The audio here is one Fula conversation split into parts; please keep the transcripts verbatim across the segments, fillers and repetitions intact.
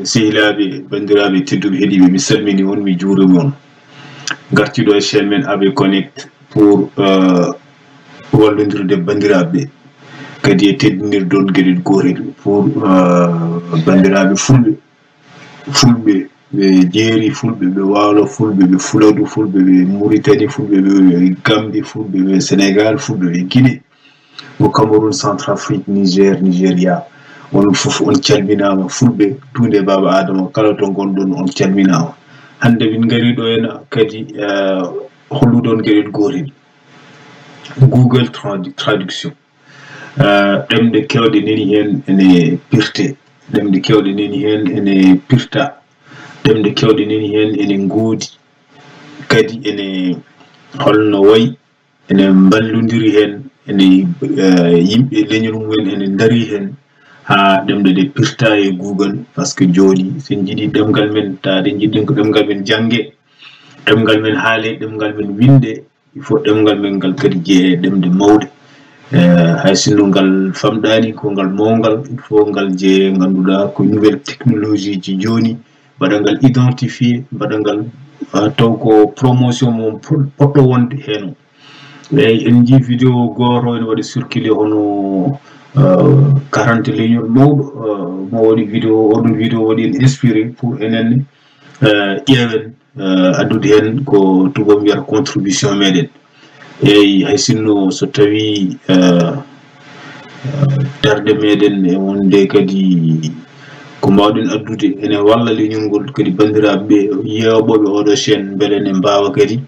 Sehilaaɓe, banndiraaɓe tedduɓe heɗiiɓe, mi salmini on, mi juurima on. Ngartii ɗo e chaîne men A B Connect pour, euh, wallondirde banndiraaɓe ɓe, kadi e teddinirde on geɗel gootel pour, euh, banndiraaɓe fulɓe. Fulɓe ɓe Jeeri, Fulɓe ɓe Waalo, Fulɓe ɓe Fuladu, Fulɓe ɓe Muritani, Fulɓe ɓe Gambi, Fulɓe ɓe Senegal, Fulɓe ɓe Guinée, o Cameroun, Centrafrique, Niger, Nigeria. Onon fof on calminaama, Fulɓe, tuunde Baaba Aadama, kala to ngonɗon, on calminaama. Hannde min ngarii ɗo ena kadi, eh, hollude on geɗel gootel. Google Tradu-, Traduction. Eh, ɗemɗe keewɗe nani heen ene pirtee, ɗemɗe keewɗe nani heen ene pirtaa, ɗemɗe keewɗe nani heen ene ngoodi, kadi ene holno wayi, ene mballondiri heen, ene, eh, yimɓe leñol mumen ene ndarii heen, haa ɗemɗe ɗe pirtaa e Google, par ce que jooni, so en njiɗii ɗemngal men, taade njiɗɗen ko ɗemngal men janngee, ɗemngal men haalee, ɗemngal men winndee, il faut ɗemngal men ngal kadi jeyee ɗemɗe mawɗe. Eh, hay sinno ngal famɗaani, ko ngal mawngal, il faut ngal jeyee, ngannduɗaa ko nouvelle technologie ji jooni, mbaɗa ngal identifié, mbaɗa ngal, ah, taw ko promotion mo po-, poɗɗo wonde heen o. Eeyi, en njii vidéo gooto ene waɗi circulé hono, ah, quarante leñol mawɗo, ah, mo waɗi vidéo, oɗon vidéo waɗi en inspiré pour enen, eh, ƴeewen, eh, addude heen ko tubaak mbiyata contribution meɗen. Eeyi, hay sinno so tawii, eh, eh, darnde meɗen e wonde kadi ko mbaawɗen addude ene walla leñol ngol, kadi banndiraaɓe ɓe yeeɓooɓe oɗo chaîne mbele ne mbaawa kadi,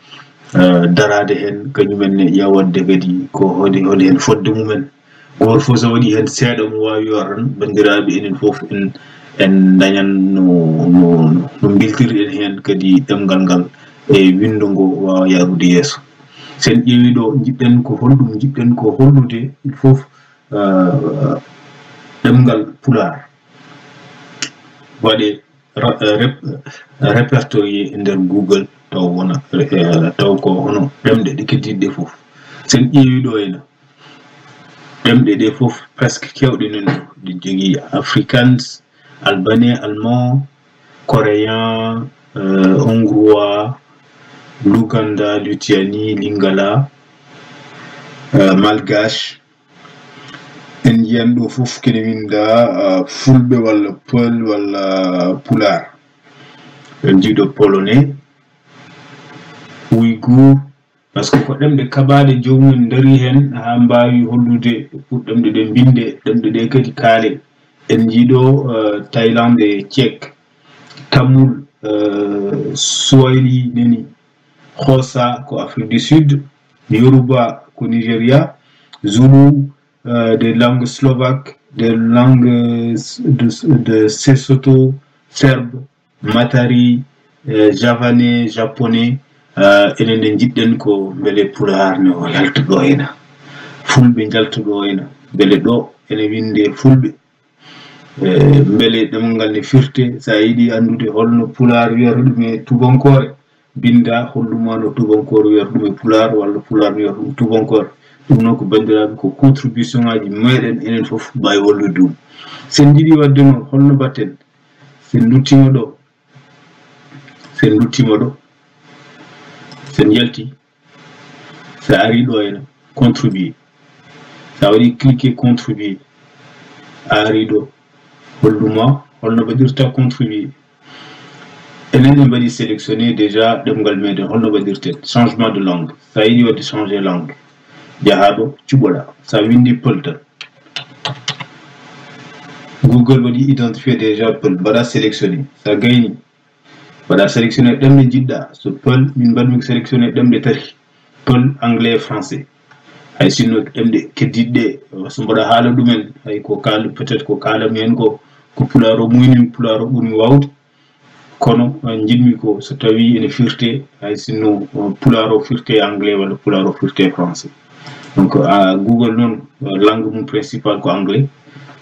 eh, daraade heen, kañumen ne ƴeewande kadi ko holi, holi heen fodde mumen. Gooto fof so waɗii heen seeɗa mo waawi yoor tan, banndiraaɓe, enen fof en, en ndañan no, no, no, no mbeltirɗen heen kadi ɗemngal ngal e winndo ngo waawa yaarude yeeso. So en ƴeewii ɗo, njiɗɗen ko honɗum? Njiɗɗen ko hollude, il faut, ah, ɗemngal Pulaar waɗee ra-, rep-, répertorié e nder Google, taw wona, eh, taw ko hono ɗemɗe ɗe keddiiɗe ɗe fof. So en ƴeewii ɗo ena, ɗemɗe ɗe fof presque keewɗe nan ɗo. Ɗi jogii Afrikaans, Albanais, Allemand, Coréen, eh, Hongrois, Luganda, Lituanie, Lingala, eh, Malgache. En njiyan ɗo fof kene winnda, ah, Fulɓe walla Peul walla Pulaar. En njii ɗo Polonais, Uygur, par ce que ko ɗemɗe kaɓaaɗe, joomum en ndarii heen haa mbaawi hollude pour ɗemɗe ɗe mbinde, ɗemɗe ɗe kadi kaale. En njii ɗo, eh, Thaïlande, Tchèque, Tamoul, eh, Swahili nani, Xhosa ko Afrique du Sud, Yoruba ko Nigeria, Zulu, eh, des langues slovaques, des langues de, de Sesotho, Serbe, Matari, eh, Javanais, Japonais, eh, enen nde njiɗɗen ko mbele Pulaar ne o yalta ɗo ena. Fulɓe njalta ɗo ena. Mbele ɗo ene winnde Fulɓe. Eh, mbele ɗemngal ngal ne firte, so a yiɗi anndude holno Pulaar wiyata ɗum e tubankoore, binnda, holluma no tubankoore wiyata ɗum e Pulaar, walla Pulaar wiyata ɗum tubankoore. Ɗum noon ko banndiraaɓe, ko contribution ngaaji meɗen enen fof mbaawi wallude ɗum. So en njiɗi waɗde noon, holno mbaɗten? So en nduttiima ɗo, so en nduttiima ɗo, so en njalti, so a arii ɗo ena contribuer, so a waɗi cliquer contribuer, a arii ɗo, holluma holno mbaɗirta contribuer. Enen en mbaɗi sélectionné déjà ɗemngal meɗen, holno mbaɗirten changement de langue. So a yiɗi waɗde changer langue, njahaa ɗo, cuɓoɗaa. So a winndi Peul tan, Google waɗi identifié déjà Peul, mbaɗa sélectionné. So a gayni, mbaɗa sélectionné ɗemɗe njiɗɗa. So Peul, min mbaɗmi sélectionné ɗemɗe tati, Peul, Anglais, Français. Hay sinno ɗemɗe keddiiɗe ɗe, so mbaɗa haala ɗumen, hay ko kaal-, peut-être ko kaalammi heen ko, ko Pulaar o muynimi, Pulaar o ɓurmi waawde. Kono, eh, njiɗmi ko so tawii ene firtee, hay sinno, eh, Pulaar o firtee Anglais walla Pulaar o firtee Français. Donc, ah, Google noon, eh, langue mum principal ko Anglais.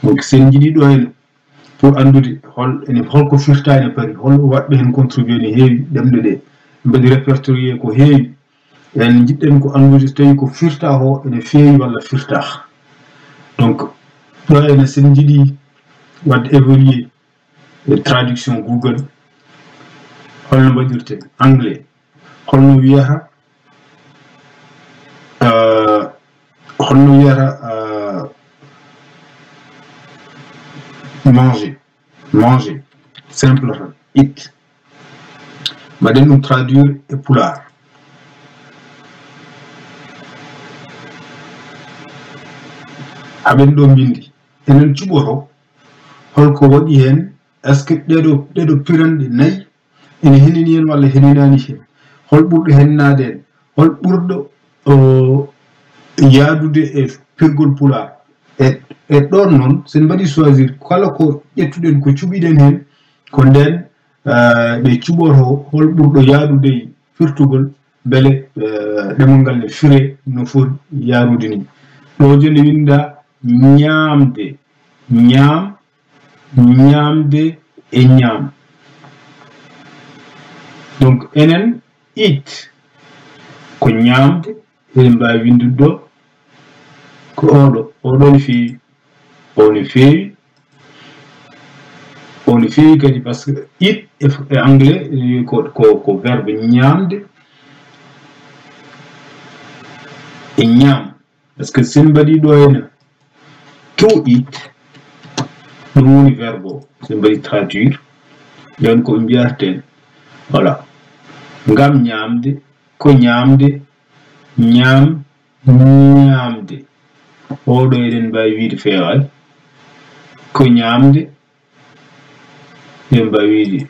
Donc, so en njiɗii ɗo heen pour anndude hol, ene, holko firta ene paari, hol waɗɓe heen contribué no heewi, ɗemɗe ɗe mbaɗi répertorié ko heewi. En njiɗɗen ko anndude so tawii ko firta ko ene feewi walla firtaaka. Donc, ɗo heen so en njiɗii waɗde évoluer, e traduction Google, holno mbaɗirte anglais, holno wiyata, euh, holno wiyata, euh, manger, manger, simple tan, eat. Mbaɗen ɗum traduire e pulaar. Aɓen ɗo mbindi. Enen cuɓoto holko waɗi heen, est-ce que ɗeɗo, ɗeɗo piranɗe nayi ene henini heen walla heninaani heen? Hol ɓurɗo hennaade heen? Hol ɓurɗo, o, yaadude e pirgol pulaar? E, e ɗoon noon, so en mbaɗii choisir, kala ko ƴettuɗen, ko cuɓiɗen heen, ko ndeen, eh, ɓe cuɓoto hol ɓurɗo yaadude e firtugol, mbele, eh, ɗemngal ngal ne firee no foti yaarude ni. Ɗo jooni winnda ñaamde, ñaam, ñaamde e ñaam. Donc, enen, eat ko ñaamde, eɗen mbaawi winndude ɗo ko oɗo, oɗo ne feewi, o ne feewi, o ne feewi kadi, parce que eat e, e anglais, eh, ko, ko, ko verbe ñaamde e ñaam. Parce que so en mbaɗii ɗo heen to eat, ɗum woni verbe o. So en mbaɗii traduire, ƴeewen ko ɓe mbiyata heen. Voilà. Ngam ñaamde, ko ñaamde, ñaam, ñaamde. Oɗo eɗen mbaawi wiyde feewaani. Ko ñaamde, eɗen mbaawi wiyde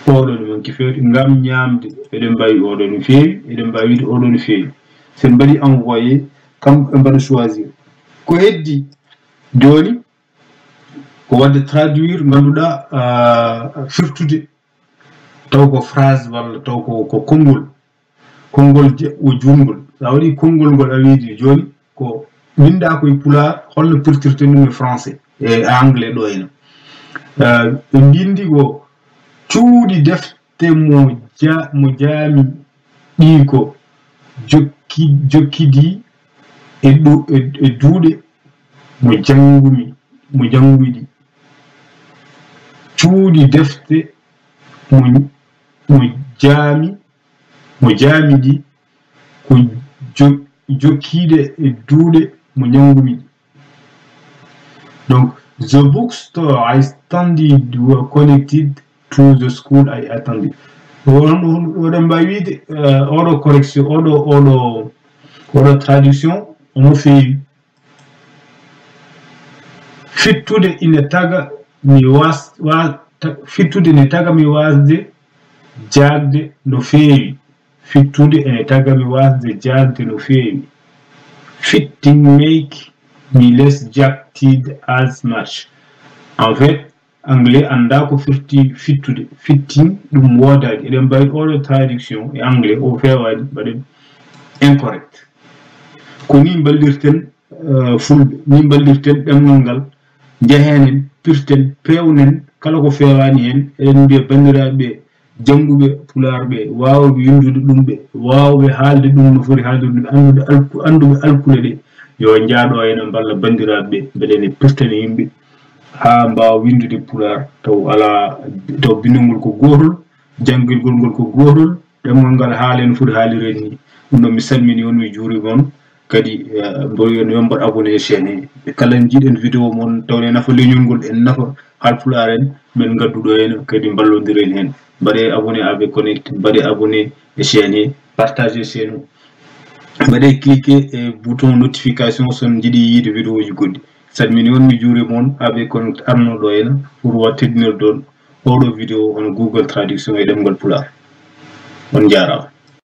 oɗo ne manki feewde. Ngam ñaamde, eɗen mbaawi oɗo ne feewi, eɗen mbaawi wiyde oɗo ne feewi. So en mbaɗii envoyé, kam ɓe mbaɗa choisir. Ko heddi jooni ko waɗde traduire, ngannduɗaa, ah, firtude, taw ko phrase walla taw ko, ko konngol. Konngol je-, o juutngol. So a waɗii konngol ngol, a wiyi jooni ko winndaa ko e pulaar, holno pirtirten ɗum e français, e anglais ɗo heen. Eh, ɓe mbindi ko cuuɗi defte mo ja-, mo jaami ɗi ko jokki-, jokkidi e ɗu-, e, e duuɗe mo janngumi, mo janngumi ɗi. Cuuɗi defte mo, mo jaami, mo jaami ɗi ko jo-, jokkiiɗe e duuɗe mo janngumi ɗi. Donc, the bookstore I studied were connected to the school I attended. Oɗon, oɗon mbaawi wiide, eh, oɗo correction, oɗo, oɗo, oɗo traduction, omo feewi. Fittude ina taga mi was-, wa-, ta-, fittude ina taga mi waasde jaagde no feewi. Fittude ina taga mi waasde jaagde no feewi. Fitting make me less jagtiid as much. En fait, anglais anndaa ko firti fittude. Fitting, ɗum woodaani. Eɗen mbaɗi oɗo traduction e anglais, o feewaani, mbaɗen incorrect. Ko nii mballirten, eh, fulɓe, nii mballirten ɗemngal ngal, njehen en, pirten, peewnen kala ko feewaani heen. Eɗen mbiya banndiraaɓe ɓe, jannguɓe pulaar ɓe, waawɓe winndude ɗum ɓe, waawɓe haalde ɗum no foti haalde ɗum, annduɓe alku-, annduɓe alkule ɗe, yo njahdo heen mballa banndiraaɓe ɓe, mbele ene pirtani yimɓe haa mbaawa winndude pulaar, taw alaa, taw binndol ngol ko gootol, janngirgol ngol ko gootol, ɗemngal ngal haale no foti haalirede ni. Ɗum ɗo mi salmini on, mi juuriima on. Kadi, eh, mboyo no mbaɗ abonné e chaîne he. Kala njiɗen vidéo mon, tawne nafa leñol ngol, en nafa haalpulaar en, men ngadduɗo heen, kadi mballondiren heen. Mbaɗe abonné A B Connect, mbaɗe abonné e chaîne he, partagez chaîne o. Mbaɗe cliquer e bouton notification so on njiɗi yiide vidéo ji goɗɗi. Salmini on, mi juuriima on, A B Connect arno ɗo heen pour wa teddinirde on oɗo vidéo hono Google Traduction e ɗemngal pulaar. On njaaraama.